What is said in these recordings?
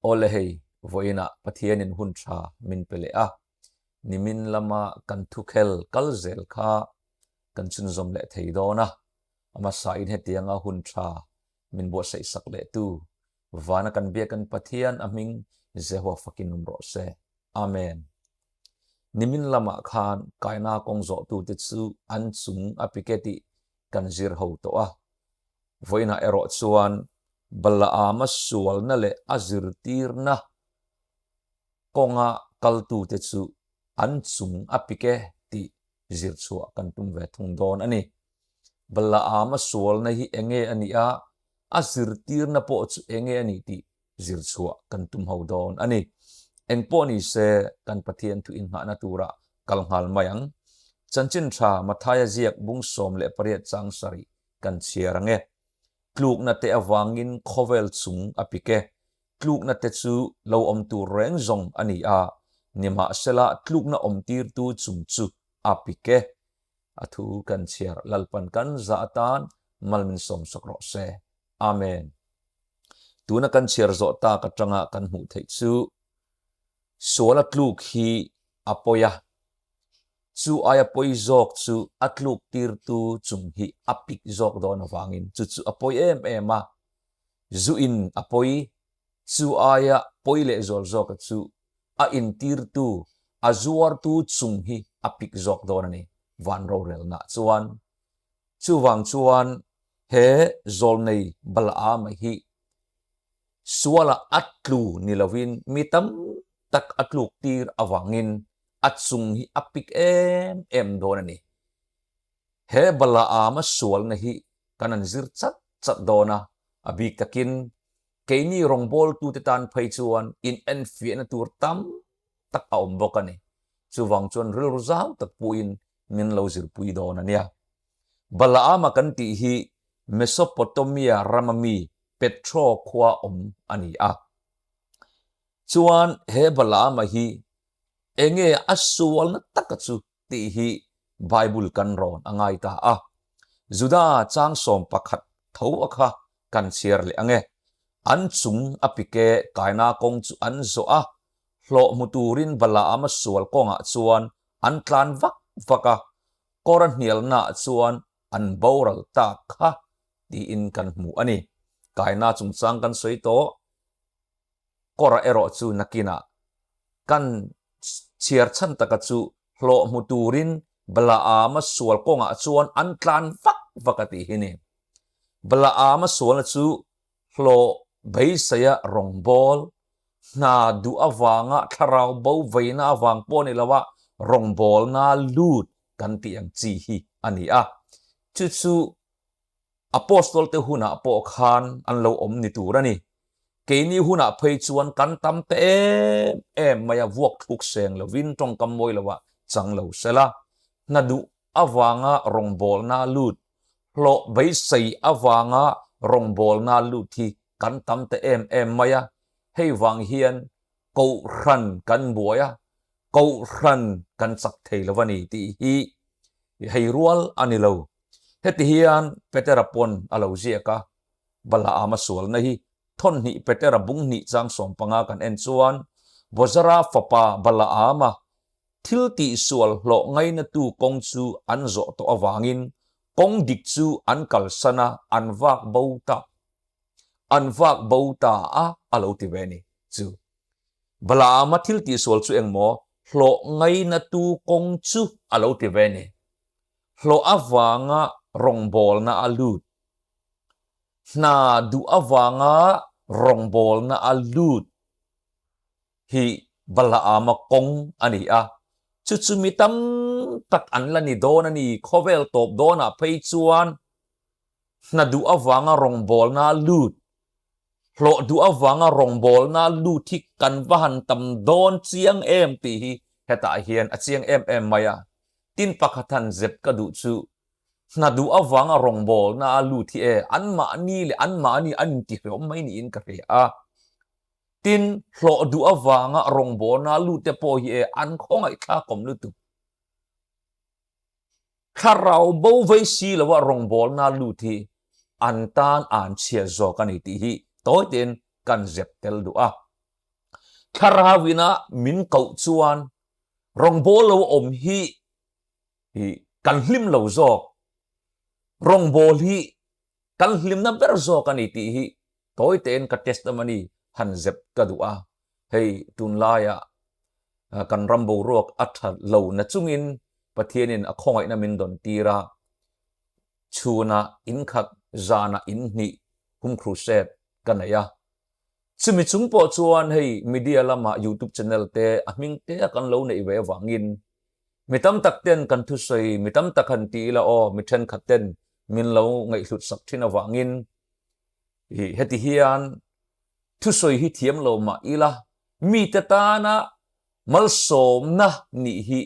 Awle hei, vawiinah Pathianin hun tha min pe leh a, nimin lama kan thukhel kal zel kha kan chhunzawm leh thei dawn a, a hmasain hetianga hun tha min buatsaih sak leh tu vana kan biakan Pathian a hming Jehovah fakin awm rawh se. Amen. Nimin lamah khan kaina kawng zawhtute chu an chung a pike tih kan zir ho tawh a. Vawiinah erawh chuan Balaama sualna leh a zirtirna kawnga kaltute chu an chung a pik e tih zir chhuah kan tum ve thung dawn a ni. Balaama sualna hi enge a nih a, a zirtirna pawh chu enge a nih tih zir chhuah kan tum ho dawn a ni. Engpawh ni se kan Pathian thu inngahna turah kal nghal mai ang. Chanchin tha Mathaia ziak bung 18 chang sarih kan chhiar ang e. Tlukna te avangin khawvel chung a pik e. Tlukna te chu lo awm tur reng zawng a ni a, nimahsela tlukna awmtirtu chung chu a pik e. A thu kan chhiar Lalpan kan za atan mal min sawmsak rawh se. Amen. Tuna kan chhiar zawh tak atanga kan hmuh theih chu sual a tluk hi a pawi a, chu aia pawi zawk chu a tluk tirtu chung hi a pik zawk dawn avangin chu chu a pawi em em a, zu in a pawi, chu aia pawi leh zual zawka chu a intirtu, a zuartu chung hi a pik zawk dawn a ni, van rorelnaah chuan. Chuvang chuan he zawlnei Balaama hi sualah a tlu ni lovin mi tam tak a tluk tir avangin a chung hi a pik em em dawn a ni. He Balaama sualna hi kan an zir chat chat dawn a, a bik takin keini rawngbawltute tan phei chuan inenfiahna tur tam tak a awm bawk a ni. Chuvang chuan rilru zau tak puhin min lo zirpui dawn a nia. Balaama kan tih hi Mesopotamia rama mi Petro khua awm a ni a. Chuan he Balaama hi enge a sualna taka chu tih hi Bible kan rawn a ngai ta a. Juda chang 11 tho a kha kan chhiar leh ang e. An chung a pike kaina kawng chu an zawh a, hlawh hmu turin Balaama sual kawngah chuan an tlan vak vak a, kawr a hnialnaah chuan an boral tak kha tiin kan hmu a ni. Kaina chungchang kan sawi tawh, kawr ah erawh chu nakinah kan chhiar chhan taka chu hlawh hmu turin Balaama sual kawngah chuan an tlan vak vak a tih hi ni. Balaama sualna chu hlawh beiseia rawngbâwl, hna duh avânga thlarau bo veina avâng pawh ni loa rawngbâwlna lût kan tih ang chi hi a ni a. Chu chu Apostol-te hunah pawh khân an lo awm ni tûr a ni. Keini hunah phei chuan kan tam ta êm êm mai a, vuak thlûk sêng lovin tawngkam mawi loah chang lo sela, hna duh avânga rawngbâwlna lût Hlawh beisei avanga rawngbawlna lut hi kan tam ta em em mai a, hei vang hian kohhran kan buai a, kohhran kan chak thei lo a ni tih hi hei rual a ni lo. Heti hian Petera pawn a lo ziak a, Balaama sualna hi thawnhnih Petera bunghnih chang 15 kan en chuan Bozara fapa Balaama Thil tihsual hlawh ngainatu kawng chu an zawh tawh avangin kawng dik chu an kalsan a, an vak bo ta. An vak bo ta a, a lo ti ve ni. Chu Balaama thil tihsual chu engmaw hlawh ngainatu kawng chu a lo ti ve ni. Hlawh avanga rawngbawlna a lut. Hna duh avanga rawngbawlna a lut. hi Balaama kawng a ni a, chu chu mi tam tak an la ni dawn a ni. Khawvel tawp dawnah phei chuan hna duh avanga rawngbawlna lut, hlawh duh avanga rawngbawlna lut hi kan va han tam dawn chiang em tih hi hetah hian a chiang em em mai a. Tin pakhat han zep ka duh chu hna duh avanga rawngbawlna lut hi e anmahni leh anmahni an intihreawm mai niin ka hria a. Tin, hlawh duh avanga rawngbawlna lute pawh hi e an khawngaihthlak awm lutuk. Thlarau bo vei si loa rawngbawlna lut hi an tan an chhiat zawk a ni tih hi tawi tein kan zep tel duh a. Thlarau ina min koh chuan rawngbâwl lo awm hi kan hlim lo zawk, rawngbâwl hi kan hlimna ber zawk a ni tih hi tawi tein ka testimony han zep ka duh a. Hei tunlaiah kan ram boruak a tha lo na chungin Pathianin a khawngaihna min dawn tir a, chhunah inkhat zanah inhnih hum crusade ka nei a. Chumi chung pawh chuan hei media lamah youtube channel te a hming te a kan lo neih ve avangin mi tam tak ten kan thusawi mi tam tak han ti ila aw mi thenkhat ten min lo ngaihhlut sak thin avangin ih heti hian thusawi hi thiam lo mah ila mite tana malsawmna nih hi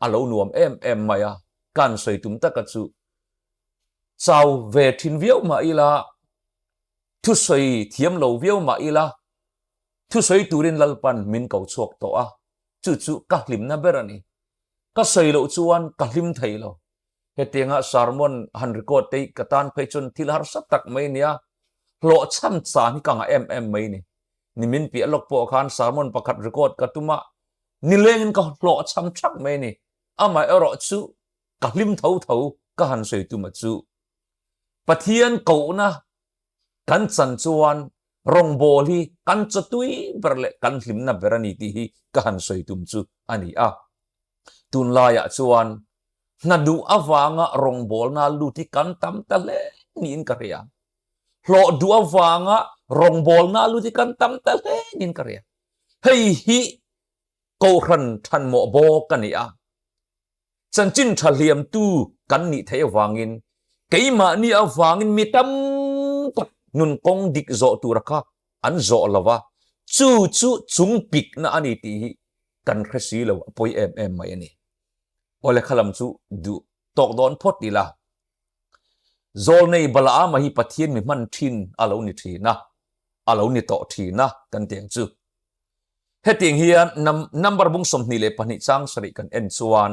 a lo nuam em em mai a, kan sawi tum taka chu chau ve thin viau mah ila Thusawi thiam lo viau mah ila, thusawi turin Lalpan min ko chhuak tawh a, chu chu ka hlimna ber a ni. Ka sawi loh chuan ka hlim thei lo. Hetianga sermon han record te hi ka tan phei chuan thil harsa tak mai nia, hlawhchham chan hi ka ngah em em mai ni. Nimin piah lawk pawh khan sermon pakhat record ka tum a, nilengin ka hlawhchham thak mai ni. Amaherawh chu ka hlim tho tho ka han sawi tum a chu. Pathian kohna kan chan chuan rawngbâwl hi kan chawtui ber leh kan hlimna ber a ni tih hi ka han sawi tum chu a ni a. Tunlaiah chuan hna duh avanga rawngbâwlna lut hi kan tam ta hle niin ka hria. Hlawh duh avanga rawngbâwlna lut hi kan tam ta hle niin ka hria. Hei hi Kohhran thanmawh bawk a ni a. Chanchin tha hliamtu kan nih theih avangin keimahni avangin mi tam tak nun kawng dik zawh tura kha an zawh lo va, chu chu chung pikna a ni tih hi kan hre si lo, a pawi em em mai a ni. Awle kha lam chu duh tawk dawn phawt ila. Zawlnei Balaama hi Pathian mi hman thin a lo ni thin a, a lo ni tawh thin a kan ti ang chu. Hetiang hian number bung 22 chang sarih kan en chuan,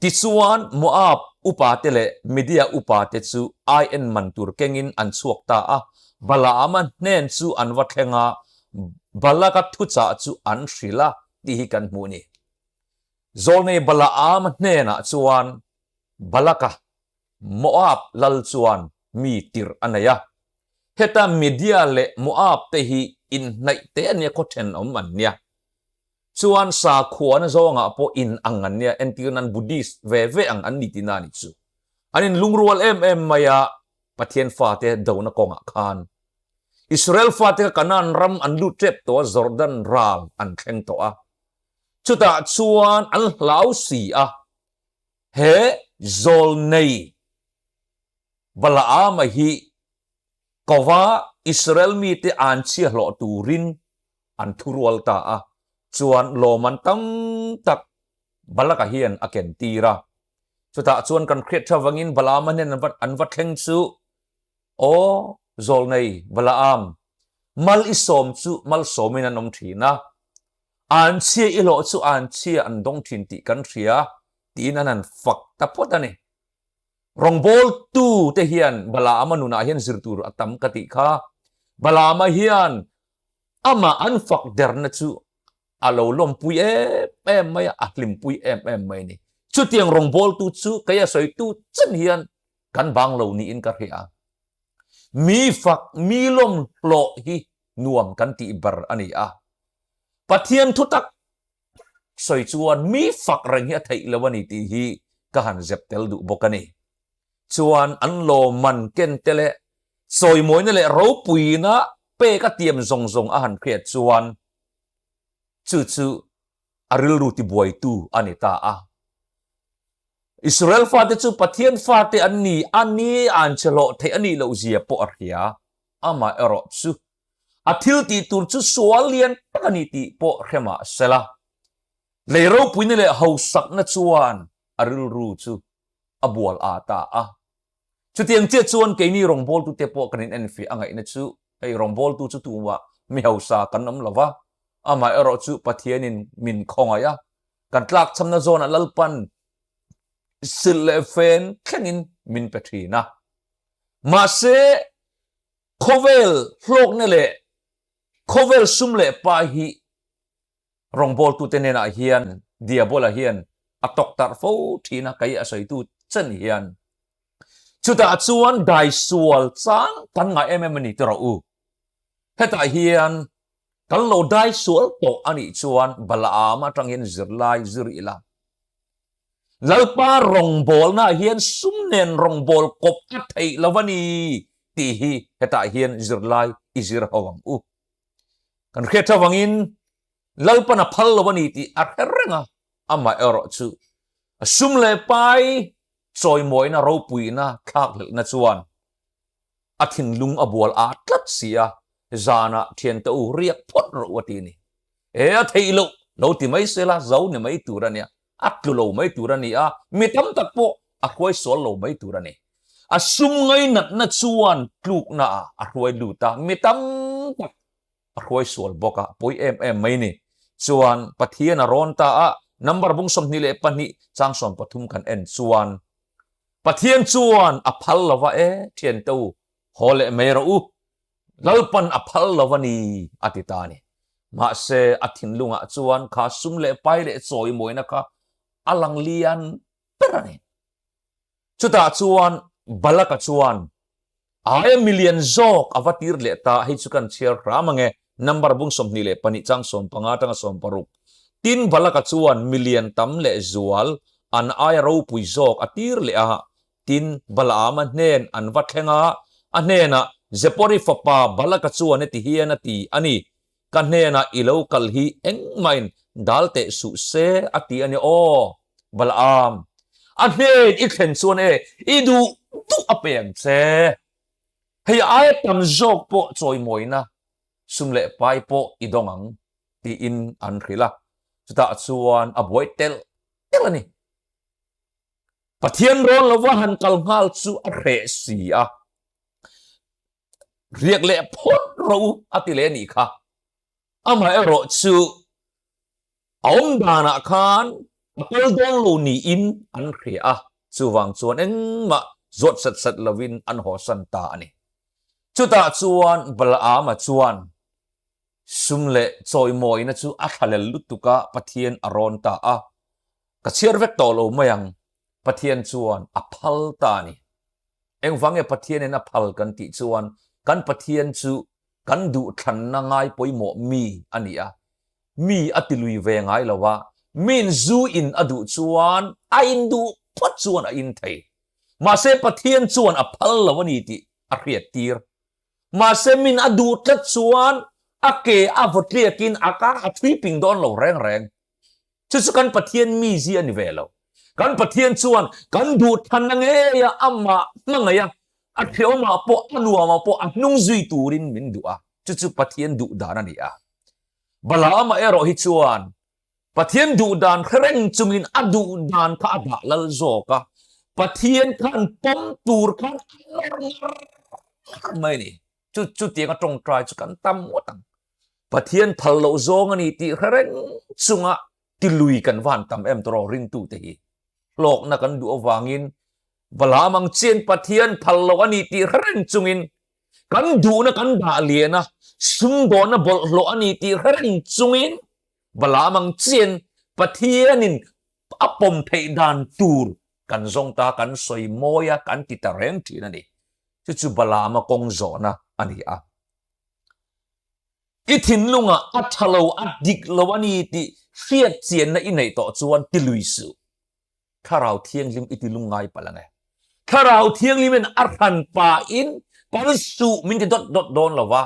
Tichuan Moab upate leh Media upate chu ai en man tur kengin an chhuak ta a, Balaama hnen chu an va thleng a, Balaka thuchah chu an hrilh a tih hi kan hmuh a ni. Zawlnei Balaama hnenah chuan Balaka Moab lal chuan mi tirh a nei a. Heta Media leh Moab te hi inhnaih te a nia khaw thenawm an nia. Chuan sakhuana zawngah pawh in ang an nia, entir nan Buddhist ve ve ang an ni tihna a nih chu. An inlungrual em em mai a, Pathian fate dona kawngah khan. Israel fate kha Kanaan ram an lut tep tawh a, Jordan ral an thleng tawh a. Chutah chuan an hlau si a, He zawlnei Balaama hi kova Israel mite an chhia hlawh turin an thurual ta a, chuan lawman tam tak Balaka hian a ken tir a. Chutah chuan kan hriat tha vangin Balaama hnen an va thleng chu, Aw zawlnei Balaam, mal i sawm chu malsawmin an awm thin a, An chhia i hlawh chu an chhia an dawng thin tih kan hria tiin an han fak ta phawt a ni. Rawngbawltu te hian Balaama nunah hian zir tur a tam ka tih kha. Balaama hian amah an fak derna chu a lo lawmpui em em mai a, a hlimpui em em mai a ni. Chutiang rawngbawltu chu kei a sawitu chen hian kan bang lo niin ka hria. Mi fak, mi lawm hlawh hi nuam kan tih ber a ni a. Pathian thu tak sawi chuan mi fak reng hi a theih lo a ni tih hi ka han zep tel duh bawk a ni. Chuan an lawmman ken te leh chawimawina leh ropuina pek a tiam zawng zawng a han hriat chuan chu chu a rilru tibuaitu a ni ta a. Israel fate chu Pathian fate an ni a ni an che hlawh theih a nih loh zia pawh a hria. Amaherawh chu a thil tih tur chu sual lian tak a ni tih pawh hre mah sela, lei ropuina leh hausakna chuan a rilru chu a bual a ta a. Chutiang chiah chuan keini rawngbawltute pawh kan inenfiah a ngaihna chu hei rawngbawltu chu tumah mi hausa kan awm lo va, amaherawh chu Pathianin min khawngaih a, kan tlakchhamna zawnah Lalpan silh leh fen thlengin min pe thin a. Mahse, khawvel hlawkna leh khawvel sum leh pa hi. Rawngbawltute hnenah hian Diabola hian a tawktarh fo thin a, kei a sawitu chen hian. Chutah chuan daisual chang kan ngah em em a ni tawh rawh u. Hetah hian kan lo daisual tawh a nih chuan Balaam atang hian zirlai zir ila. Lalpa rawngbawlnaah hian sum nen rawngbâwl kawp a theih lo a ni tih hi hetah hian zirlai i zir ho ang u. Kan hriat tha vangin Lalpan a phal lo a ni tih a hre reng a, amah erawh chu a sum leh pai chawimawina ropuina thlakhlelhna chuan a thinlung a bual ât tlat si a, zanah thiante u riak phawt rawh u a ti a ni. E a theih loh, lo ti mai se la, zo ni mai tur a nia, a tlu lo mai tur a ni a, mi tam tak pawh a hruai sual lo mai tur a ni. A sum ngainatna chuan tlukna ah a hruai lut a, mi tam tak a hruai sual bawk a, pawi em em mai ni. Chuan Pathian a rawn ta a, number bung 22 chang 13 kan en chuan Pathian chuan a phal lo va e, thiante u, haw leh mai rawh u, Lalpan a phal lo a ni, a ti ta a ni. Mahse, a thinlungah chuan kha sum leh pai leh chawimawina kha a lang lian ber a ni. Chutah chuan Balaka chuan aia milian zawk a va tir leh ta, hei chu kan chhiar hram ang e, number bung 22 chang 15 atanga 16. Tin, Balaka chuan milian tam leh zual an aia ropui zawk a tir leh a, tin, Balaama hnen an va thleng a, a hnenah, Zepori fapa Balaka chuan heti hian a ti a ni, Ka hnenah i lo kal hi engmahin dal teh suh se a ti a ni aw, Balaam. A hnen i thlen chuan e, i duh duh a pe ang che. Hei aia tam zawk pawh chawimawina sum leh pai pawh i dawng ang, tiin an hrilh a. Chutah chuan a buai telh telh a ni. Pathian rawn lova han kal nghal chu a hreh si a. Riak leh phawt rawh u a ti leh a nih kha. Amaherawh chu a awm danah khan a kal dawn lo niin an hria a, chuvang chuan engmah zawt sat sat lovin an hawsan ta a ni. Chutah chuan Balaama chuan sum leh chawimawina chu a thlalel lutuk a, Pathian a rawn ta a. Ka chhiar vek tawh lo mai ang, Pathian chuan a phal ta a ni. Engvang nge Pathianin a phal kan tih chuan kan Pathian chu kan duhthlanna ngai pawimawh mi a ni a, mi a ti lui ve ngai lo a, miin zu in a duh chuan a in duh phawt chuan a in thei. Mahse Pathian chuan a phal lo a ni tih a hriat tir. Mahse min a duh tlat chuan a ke a vaw tliakin a ka a thui ping dawn lo reng reng. Chu chu kan Pathian mizia a ni ve lo. Kan Pathian chuan kan duh thanna ngeia amah hmangaih a, a hreawmah pawh a nuamah pawh a hnung zui turin min duh a, chu chu Pathian duh dan a ni a. Balaama erawh hi chuan Pathian duh dan hre reng chungin a duh dan kha a dah lal zawk a, Pathian khan pawm tur khan a nawr ngar ngar mai a ni. Chu chutianga tawngtai chu kan tam ngawt ang. Pathian phal loh zawng a ni tih hre reng chunga tilui kan van tam em tawh ringtute hi. Hlawkna kan duh avangin Balaam ang chian Pathian phal loh a ni tih hre reng chungin kan duhna kan dah lian a, sumdawnna bawlhhlawh a ni tih hre reng chungin Balaam ang chian Pathianin a pawm theih dan tur kan zawng ta, kan sawi mawi a, kan ti ta reng thin a ni. Chu chu Balaama kawng zawhna a ni a. I thinlungah a tha lo, a dik lo a ni tih hriat chianna i neih tawh chuan ti lui suh. Thlarau Thianghlim i ti lungngai palh ang e. Thlarau Thianghlimin a hran pahin kan suh min ti dawt dawt dawn lo va,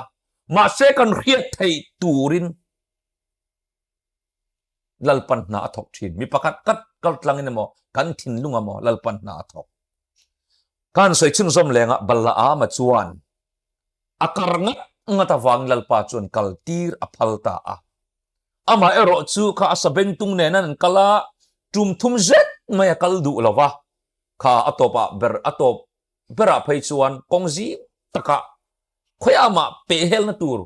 mahse kan hriat theih turin Lalpan hna a thawk thin. Mi pakhat kat kal tlangin emaw, kan thinlung emaw Lalpan hna a thawk. Khan sawi chhunzawm lengah Balaama chuan a kar ngat ngat avangin Lalpa chuan kal tir a phal ta a. Amah erawh chu kha a sabengtung nen an kal a, tum thum zet mai a kal duh lo va, kha a tawpah ber a tawp berah phei chuan kawng zim takah khawiah mah pehhelna tur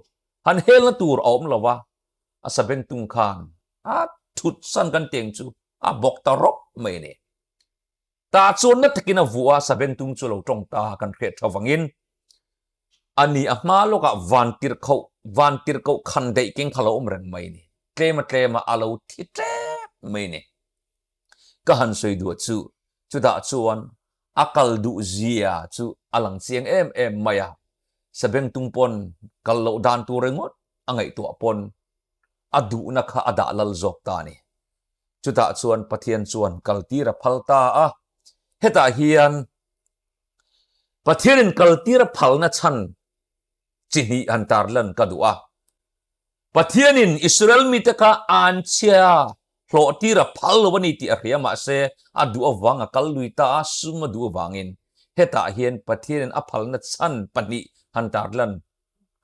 han helna tur a awm lo va, a sabengtung khan a thut san kan teng chu a bawk ta rawp mai a ni. Tah chuan na takin a vuah a, sabengtung chu a lo tawng ta kan hriat tha vangin a ni a hma lawkah vantirhkoh vantirhkoh khan daih keng kha lo awm reng mai a ni. tlema tlema a lo thi tep mai ni. Ka han sawi duah chu chutah chuan a kal duh zia chu a lang chiang em em mai a, Sabengtung pawn kal loh dan tur ringawt a ngaihtuah pawn a duhna kha a dah lal zawk ta a ni. Chutah chuan Pathian chuan kaltir a phal ta a, hetah hian Pathianin kaltir a phalna chhan chi hnih han tarlan ka duh a. Pathianin Israel mite kha anchhia hlawhtir a phal lo a ni tih a hria mahse a duh avang a kal lui ta a, sum a duh avangin hetah hian Pathianin a phalna chhan pahnih han tarlan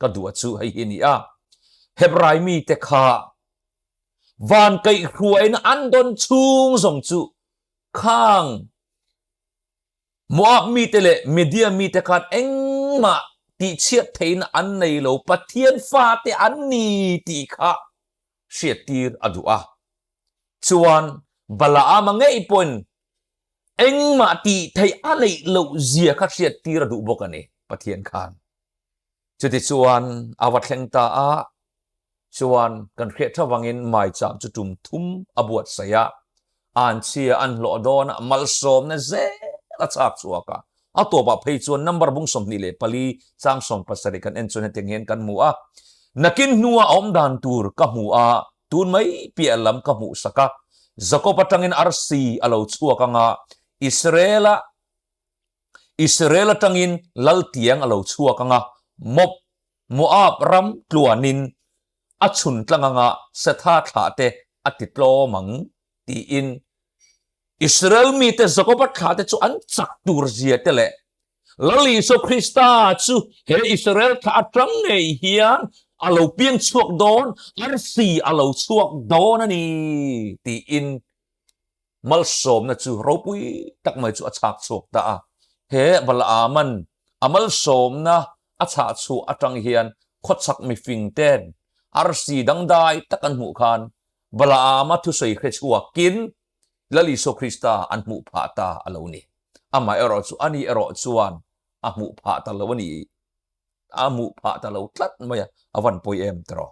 ka duh a chu hei hi a ni a. Hebrai mite kha van kaihhruaina an dawn chhung zawng chu khang Moab mite leh Midian mite khan engmah tihchhiat theihna an nei lo, Pathian fate an ni tih kha hriattir a duh a. Chuan Balaama ngei pawhin engmah tih theih a neih loh zia kha hriattir a duh bawk a ni, Pathian khan. Chutichuan a va thleng ta a, chuan kan hriat tha vangin maicham chu tum thum a buatsaih a, anchhia an hlawh dawn a, malsawmna zel a chak chhuak a. A tawpah phei chuan number bung 24 chang 17 kan en chuan hetiang hian kan hmu a, Nakin hnua a awm dan tur ka hmu a, tun mai piah lam ka hmuhsak a, Jakob atangin arsi a lo chhuak anga Israel-a Israel atangin laltiang a lo chhuak anga, Mob, Moab ram tluanin a chhun tlang anga Setha thlah te a ti tlawm ang, tiin Israel mite Jakoba thlah te chu an chak tur zia te leh Lal Isua Krista chu he Israel thlah atang ngei hian a lo piang chhuak dawn, arsi a lo chhuak dawn a ni, tiin Malsawmna chu ropui tak mai chu a chhak chhuak ta a. He Balaama'n a malsawmna a chhah chhuah atang hian khawchhak mifing ten arsi dangdai tak an hmuh khan Balaama thusawi hre chhuakin Lal Isua Krista an hmuh phah ta a lo ni. Amaherawh chu ani erawh chuan a hmuh phah ta lo a ni. A hmuh phah ta lo tlat mai a, a van pawi em tiraw.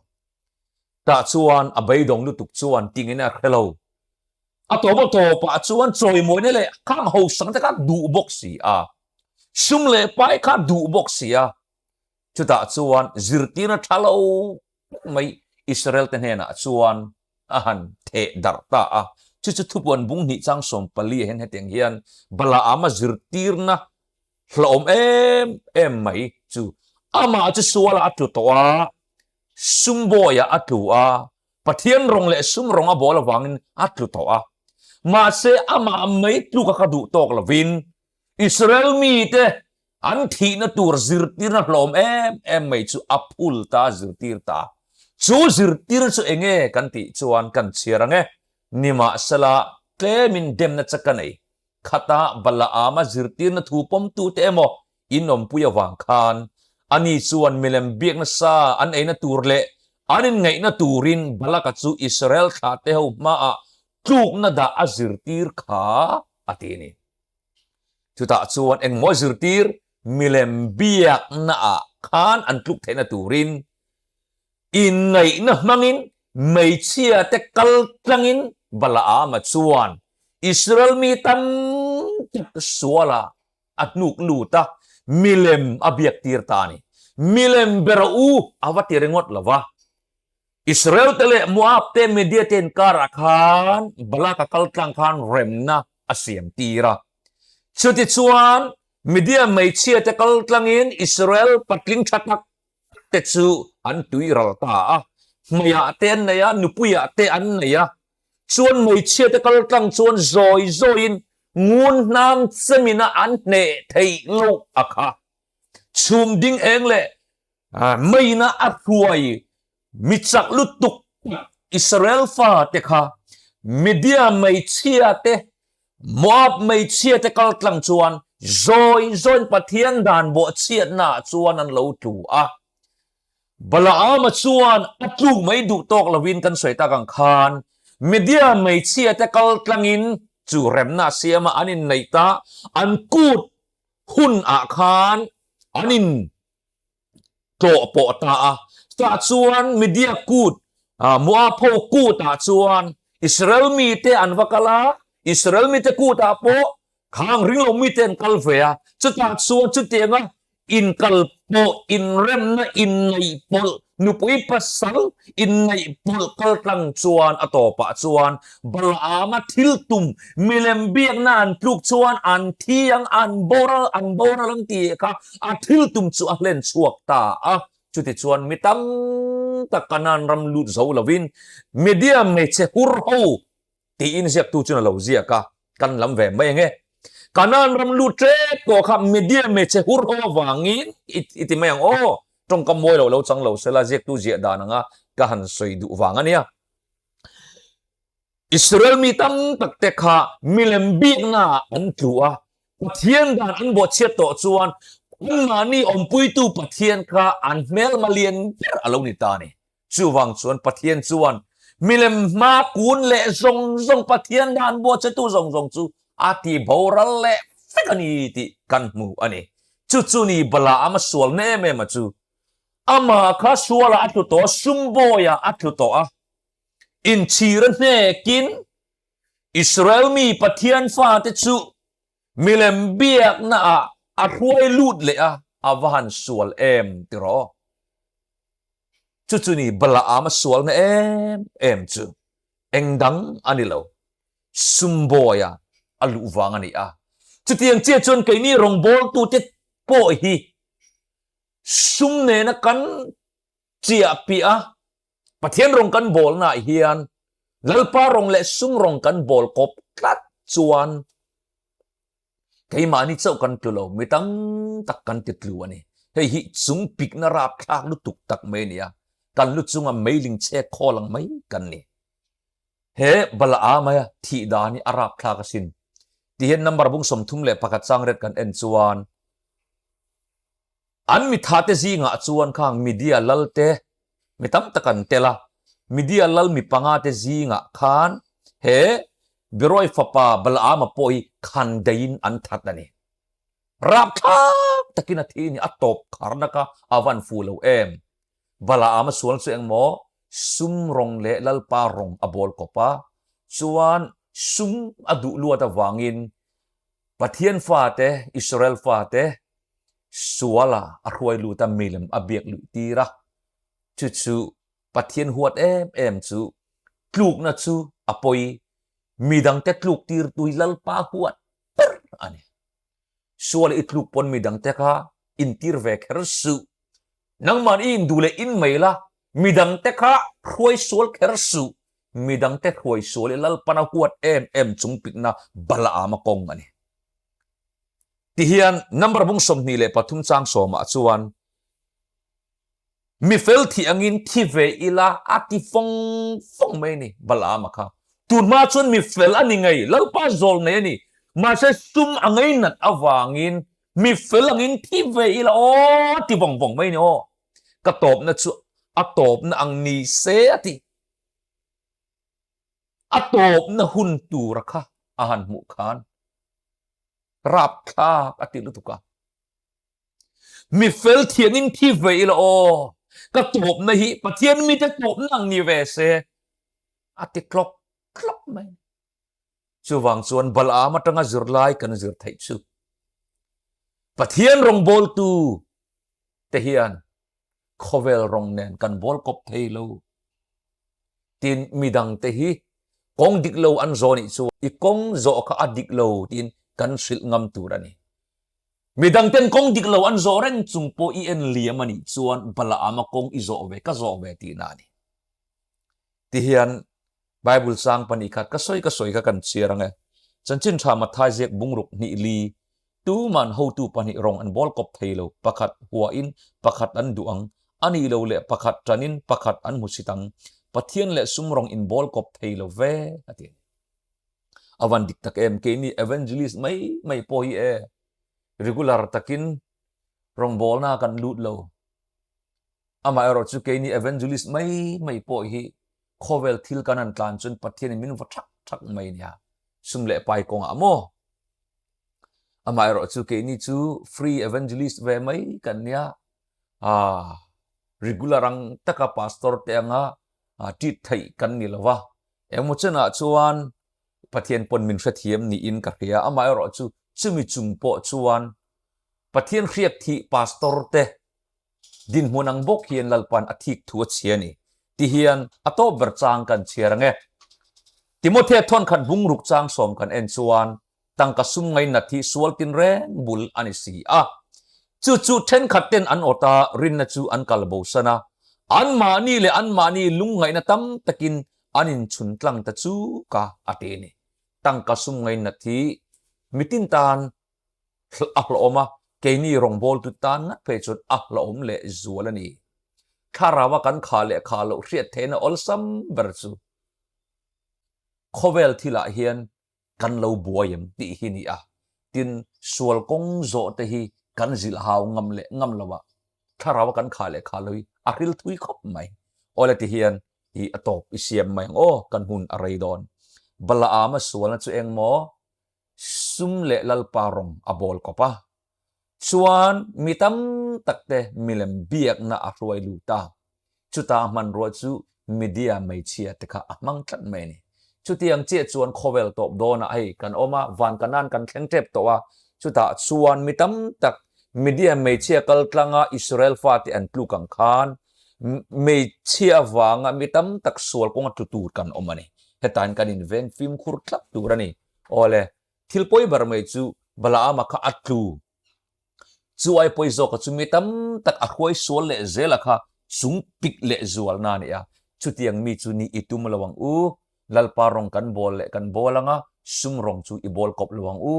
Tah chuan a beidawng lutuk chuan tingin a hre lo. A tawp a tawpah chuan chawimawina leh khang hosang te kha duh bawk si a, sum leh pai kha duh bawk si a. Chutah chuan zirtirna tha lo tak mai Israel te hnenah chuan a han theh darh ta a. Chu chu thupuan bung hnih chang 14 ah hian hetiang hian Balaama zirtirna hlauhawm em em mai chu amah chu sualah a tlu tawh a, Sum bawiah a tlu a, Pathian rawng leh sum rawng a bawl avangin a tlu tawh a. Mahse, amah mai tluka ka duh tawk lovin Israel mite an thihna tur zirtirna hlawm em em mai chu a phul ta, a zirtir ta. Chu zirtir chu enge kan tih chuan kan chhiar ang e. Nimahsela, tlemin demna che ka nei. Khata Balaama zirtirna thu pawmtute emaw in awmpui avang khan ani chuan milem biak nasa an eina tur leh an inngaihna turin Balaka chu Israel thlahte ho hmaah tlukna dah a zirtir kha a ti a ni. Chutah chuan engmaw zirtir milem biaknaah khan an tluk theihna turin inngaihna hmangin hmeichhia te kal tlangin Balaama chuan Israel mi tam tak sualah a hnuk lut a, milem a biak tir ta a ni. Milem ber a u a va ti ringawt lo va. Israel te leh Moab te Media te inkarah khan Balak a kal tlang khan remna a siam tir a. Chutichuan Media hmeichhia te kal tlangin Israel patling tha tak tak te chu an tui ral ta a. Hmeiah te an nei a, nupuiah te an nei a. Chuan hmeichhia te kal tlang chuan zawi zawiin ngun hnam chemina an hneh theih loh a kha. Chhum ding eng leh meina a hruai mi chak lutuk tak Israel fa te kha Midia hmeichhia te, Moab hmeichhia te kal tlang chuan zawi zawiin Pathian dan bawhchhiatna ah chuan an lo tlu a. Balaama chuan a tluk mai duh tawk lovin kan sawi tak ang khan Media hmeichhia te kal tlangin chu remna a siam a, an inneih ta, an kut hun ah khan an in tlawh pawh ta a. Chutah chuan Media kut. Moab ho kutah chuan Israel mite an va kal a, Israel mite kutah pawh khang ringlo mite an kal ve a, chutah chuan chutianga inkal pawh, inremna, inneihpawlh, nupui pasal inneihpawlh kal tlang chuan a tawpah chuan Balaama thil tum milem biakna an tluk chuan an thi ang, an boral, an boral ang tih kha a thil tum chu a hlen chhuak ta a. Chutichuan mi tam tak Kanaan ram lut zo lovin Media hmeichhe hur ho tiin ziaktu chuan a lo ziak a, kan lam ve mai ang e. Kanaan ram lut tep tawh kha Media hmeichhe hur ho avangin i ti mai ang aw, tawngkam mawi lo lo chang lo sela ziaktu ziah dan anga ka han sawi duh vang a nia. Israel mi tam tak te kha milem bikna ah an tlu a, Pathian dan an bawhchhiat tawh chuan anmahni awmpuitu Pathian kha an hmelma lian ber a lo ni ta a ni. Chuvang chuan Pathian chuan milem hma kun leh zawng zawng Pathian dan bawhchhetu zawng zawng chu a ti boral leh vek a ni tih kan hmu a ni. Chu chu ni Balaam a sual na em em a chu. Amah kha sualah a tlu tawh a, sumbawiah a tlu tawh a. Inchhir a hnekin Israel mi Pathian fate chu milem biaknaah a hruai lut leh a, a va han sual em tiraw? Chu chu ni Balaam a sualna em em chu eng dang a ni lo, sumbawiah a luh vang a ni a. Chutiang chiah chuan keini rawngbawltute pawh hi sum nena kan chiah piah a, Pathian rawng kan bawlnaah hian Lalpa rawng leh sum rawng kan bawl kawp tlat chuan keimahni chauh kan tlu lo, mi tam tak kan ti tlu a ni. Hei hi chung pikna rapthlak lutuk tak mai a ni a, kan lu chunga meiling chhek khawl ang mai kan ni. He Balaama thih dan hi a rapthlak asin. Tihian number bung 31 chang ret kan en chuan An mithate zingah chuan khang Media lalte mi tam tak an tel a, Media lal mi pangate zingah khan he Beroi fapa Balaama pawh hi khan deiin an that a ni. Rapthlak takin a thi a ni, a tawp kharna kha a van fu lo em. Balaama sual chu engmaw sum rawng leh lalpa rawng a bawl kawp a, chuan sum a duh luat avangin Pathian fate, Israel fate, suala a hruai lut a, milem a biak luih tir a, chu chu Pathian huat em em chu tlukna chu a pawi, midangte tluk tir tui Lalpa huat ber a ni. Suala i tluk pawn midangte kha intir ve kher suh, nangman i induh leh in mai la, midangte kha hruai sual kher suh, midangte hruai sual i Lalpan a huat em em chung pikna Balaama kawng a ni. Tihian number bung 23 chang sawmah chuan mi fel thih angin thi ve ila a ti fawng fawng mai a ni Balaama kha. Tun hma chuan mi fel a ni ngei, Lalpa zawl nei a ni. Mahse sum a ngeinat avangin mi fel angin thi ve ila aw a ti vawng vawng mai a ni aw. Ka tawpna chu a tawpna ang ni se a ti. A tawpna hun tura kha a han hmuh khan rapthlak a ti lutuk a. Mi fel thiangin thi ve ila aw, ka tawpna hi Pathian mite tawpna ang ni ve se a ti tlawk tlawk mai. Chuvang chuan Balaam atanga zirlai kan zir theih chu Pathian rawngbawltu te hian khawvel rawng nen kan bawl kawp thei lo. Tin, midang te hi kawng dik lo an zawh nih chuan i kawng zawh kha a dik lo tiin kan hrilh ngam tur a ni. Midang ten kawng dik lo an zawh reng chung pawh i en liam a nih chuan Balaama kawng i zawh ve ka zawh ve tihna a ni. Tihian Bible chang pahnih khat ka sawi ka sawi kha kan chhiar ang e. Chanchin tha Matthai ziak bungruk hnih li tuman hotu pahnih rawng an bawl kawp thei lo, pakhat huain pakhat an duh ang, a nih lo leh pakhat tanin pakhat an hmu sit ang, Pathian leh sum rawng in bawl kawp thei lo ve a ti a ni. A van dik tak em, keini evangelist mai mai pawh hi e regular takin rawngbawlna kan lut lo. Amaherawh chu keini evangelist mai mai pawh hi khawvel thil kan han tlan chuan Pathianin min va thak thak mai nia, sum leh pai kawngah maw? Amaherawh chu keini chu free evangelist ve mai kan nia, ah regular ang taka pastor te anga. Ṭit theih kan ni lo va, engmaw chenah chuan Pathian pawn min hrethiam niin ka hria. Amaherawhchu chumi chung pawh chuan Pathian hriak thih pastor te dinhmun ang bawk hian Lalpan a thik thu a chhia a ni ti hian a tawp ber chang kan chhiar ang e. Timothea thawnkhat bungruk chang sawm kan en chuan tangka sum ngainat hi sual tinreng bul a ni si a. Chu chu thenkhat ten an awt a, rinna chu an kal bosan a. Anmahni leh anmahni lungngaihna tam takin an inchhun tlang ta chu ka a ti a ni. Tangka sum ngainat hi mitin tan a hlawhawm a, keini rawngbawltu tan ngat phei chuan a hlawhawm leh zual a ni. Thlarau a kan khah leh khah loh hriat theihna awlsam ber chu khawvel thilah hian kan lo buai em tih hi ni a, tin sual kawng zawh te hi kan zilh hau ngam leh ngam lo a, thlarau a kan khah leh khah lo hi a hril thui khawp mai. Awle ti hian hi a tawp i siam mai ang aw, kan hun a rei dawn. Balaam a sualna chu eng maw? Sum leh Lalpa rawng a bawl kawp a, Chuan mi tam tak te milem biakna a hruai lut a, chuta a hmanrua chu media hmeichhia te kha a hmang tlat mai a ni. Chutiang chiah chuan khawvel tawp dawnah hei kan awm a, van kanan kan thleng tep tawh a, chutah chuan mi tam tak media hmeichhia kal tlanga Israel fate an tluk ang khan hmeichhia avanga mi tam tak sual kawnga tlu tur kan awm a ni. Hetain kan inveng fimkhur tlat tur a ni. Awle, Thil pawi ber mai chu Balaama kha a tlu. Chu ai pawi zawka chu mi tam tak a hruai sual leh zela kha chung pik leh zualna a ni a. Chutiang mi chu ni i tum lo ang u. Lalpa rawng kan bawl leh kan bawl ang a, sum rawng chu i bawl kawp lo ang u.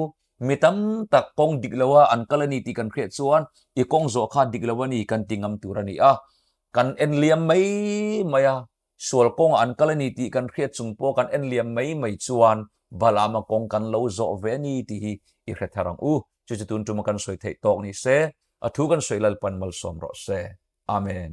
Mi tam tak kawng dik lo a an kal a ni tih kan hriat chuan i kawng zawh kha dik lo a ni kan ti ngam tur a ni a. Kan en liam mai mai a, Sual kawngah an kal a ni tih kan hriat chung pawh kan en liam mai mai chuan Balaama kawng kan lo zawh ve a ni tih hi i hre thar ang u. Chu chu tun tuma kan sawi theih tawk ni se, a thu kan sawi Lalpan malsawm rawh se. Amen.